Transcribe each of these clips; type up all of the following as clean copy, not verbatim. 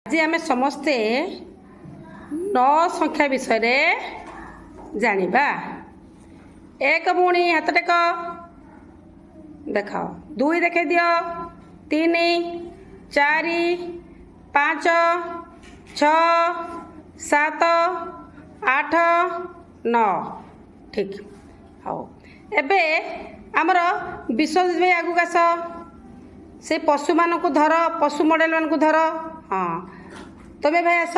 ଆଜି ଆମେ ସମସ୍ତେ ନଅ ସଂଖ୍ୟା ବିଷୟରେ ଜାଣିବା। ଏକ ଭଉଣୀ, ହାତ ଟେକ ଦେଖାଅ। ଦୁଇ ଦେଖାଇ ଦିଅ। ତିନି, ଚାରି, ପାଞ୍ଚ, ଛଅ, ସାତ, ଆଠ, ନଅ। ଠିକ୍। ହଉ, ଏବେ ଆମର ବିଶ୍ୱଜିତ ଭାଇ, ଆଗକୁ ଆସ। ସେ ପଶୁମାନଙ୍କୁ ଧର, ପଶୁ ମଡ଼େଲମାନଙ୍କୁ ଧର। ହଁ, ତମେ ଭାଇ ଆସ।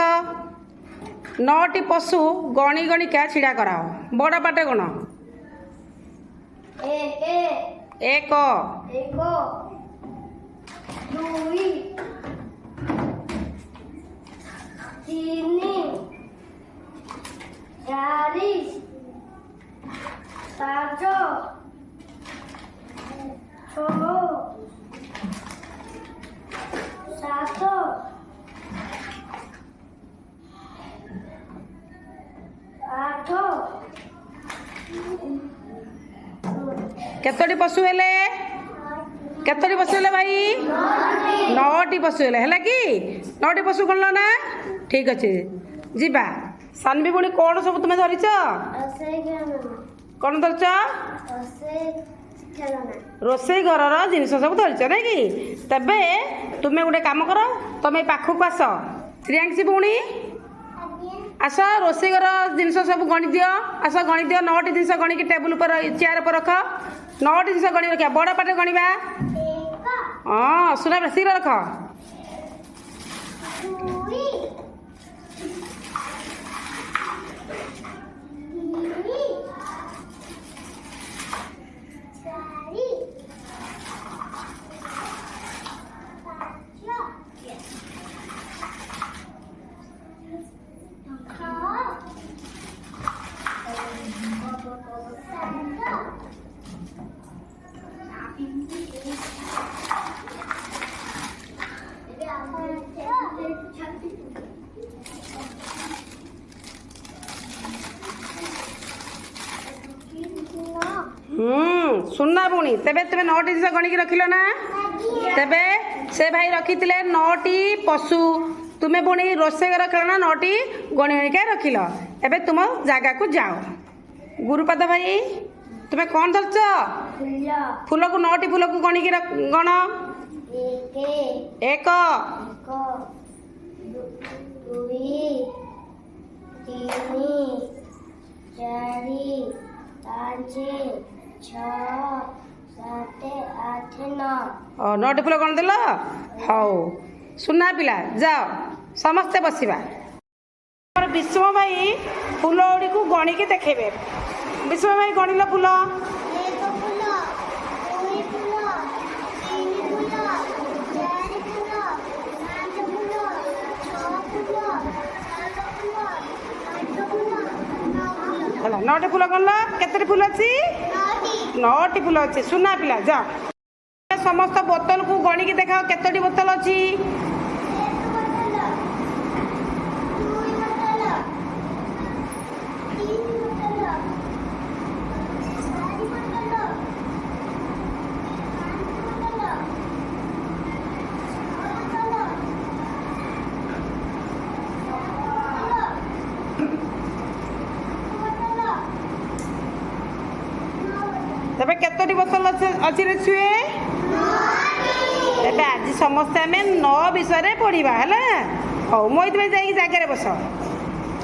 ନଅଟି ପଶୁ ଗଣି ଗଣିକା ଛିଡ଼ା କରାଅ। ବଡ଼ ପାଟେ ଗଣ। ଏକ। ଏକ। ଏକ, ଦୁଇ, ତିନି, ଚାରି, ପାଞ୍ଚ, ଛଅ, ସାତ, ଆଠ। କେତୋଟି ପଶୁ ହେଲେ? କେତୋଟି ପଶୁ ହେଲେ ଭାଇ? ନଅଟି ପଶୁ ହେଲେ। ହେଲା କି? ନଅଟି ପଶୁ ଗଣିଲ ନା? ଠିକ୍ ଅଛି, ଯିବା। ସାନ୍ଭି ଭଉଣୀ, କ'ଣ ସବୁ ତୁମେ ଧରିଛ? ରୋଷେଇ ଖେଳନା। କ'ଣ ଧରିଛ? ରୋଷେଇ ଖେଳନା। ରୋଷେଇ ଘରର ଜିନିଷ ସବୁ ଧରିଛ, ନାଇଁ କି? ତେବେ ତୁମେ ଗୋଟେ କାମ କର, ତମେ ପାଖକୁ ଆସ। ଶ୍ରୀୟାଂଶୀ ଭଉଣୀ, ଆସ। ରୋଷେଇ ଘର ଜିନିଷ ସବୁ ଗଣି ଦିଅ। ଆସ, ଗଣି ଦିଅ। ନଅଟି ଜିନିଷ ଗଣିକି ଟେବୁଲ ଉପରେ, ଚେୟାର ଉପରେ ରଖ। ନଅଟି ଜିନିଷ ଗଣି ରଖିବା। ବଡ଼ ପାଟିରେ ଗଣିବା। ଏକ। ହଁ, ଶୁଣା, ଶୀଘ୍ର ରଖ। ଦୁଇ, ତିନି, ଚାରି, ପାଞ୍ଚ, ଛଅ, ସାତ, ଆଠ। ନଅ। ସୁନା ଭଉଣୀ, ତେବେ ତୁମେ ନଅଟି ଜିନିଷ ଗଣିକି ରଖିଲ ନା? ତେବେ ସେ ଭାଇ ରଖିଥିଲେ ନଅଟି ପଶୁ, ତୁମେ ପୁଣି ରୋଷେଇ ଘର ଖେଳନା ନଅଟି ଗଣି ଗଣିକା ରଖିଲ। ଏବେ ତୁମ ଜାଗାକୁ ଯାଅ। ଗୁରୁପାଦ ଭାଇ, ତୁମେ କ'ଣ ଧରିଛ? ଫୁଲ। ଫୁଲକୁ, ନଅଟି ଫୁଲକୁ ଗଣିକି ଗଣ। ଏକ। ଏକ। ଏକ, ଦୁଇ, ତିନି, ଚାରି, ପାଞ୍ଚ, ଛଅ, ସାତ, ଆଠ, ନଅ। ନଅଟି ଫୁଲ ଗଣିଦେଲ। ହଉ ସୁନା ପିଲା, ଯାଅ, ସମସ୍ତେ ବସିବା। ଆମର ବିଷ୍ମ ଭାଇ ଫୁଲ ଗୁଡ଼ିକୁ ଗଣିକି ଦେଖେଇବେ। ବିଷ୍ମ ଭାଇ, ଗଣିଲ ଫୁଲ? ଏକ ଫୁଲ, ଦୁଇ ଫୁଲ, ତିନି ଫୁଲ, ଚାରି ଫୁଲ, ପାଞ୍ଚ ଫୁଲ, ଛଅ ଫୁଲ, ସାତ ଫୁଲ, ଆଠ ଫୁଲ, ନଅ ଫୁଲ। ହେଲା, ନଅଟି ଫୁଲ ଗଣିଲ। କେତୋଟି ଫୁଲ ଅଛି? ନଅଟି। ନଅଟି ଫୁଲ ଅଛି। ସୁନା ପିଲା, ଯାଅ। ସମସ୍ତ ବୋତଲକୁ ଗଣିକି ଦେଖାଅ, କେତୋଟି ବୋତଲ ଅଛି? ଏକ ବୋତଲ, ଦୁଇ ବୋତଲ, ତିନି ବୋତଲ, ଚାରି ବୋତଲ, ପାଞ୍ଚ ବୋତଲ, ଛଅ ବୋତଲ, ସାତ ବୋତଲ, ଆଠ ବୋତଲ, ନଅ ବୋତଲ। ତେବେ କେତୋଟି ବୋତଲ ଅଛି ରେ ଛୁଏ? ତେବେ ଆଜି ସମସ୍ତେ ଆମେ ନଅ ବିଷୟରେ ପଢ଼ିବା, ହେଲା? ହଉ, ମୁଁ ଏଇଥିପାଇଁ ଯାଇକି ଜାଗାରେ ବସ।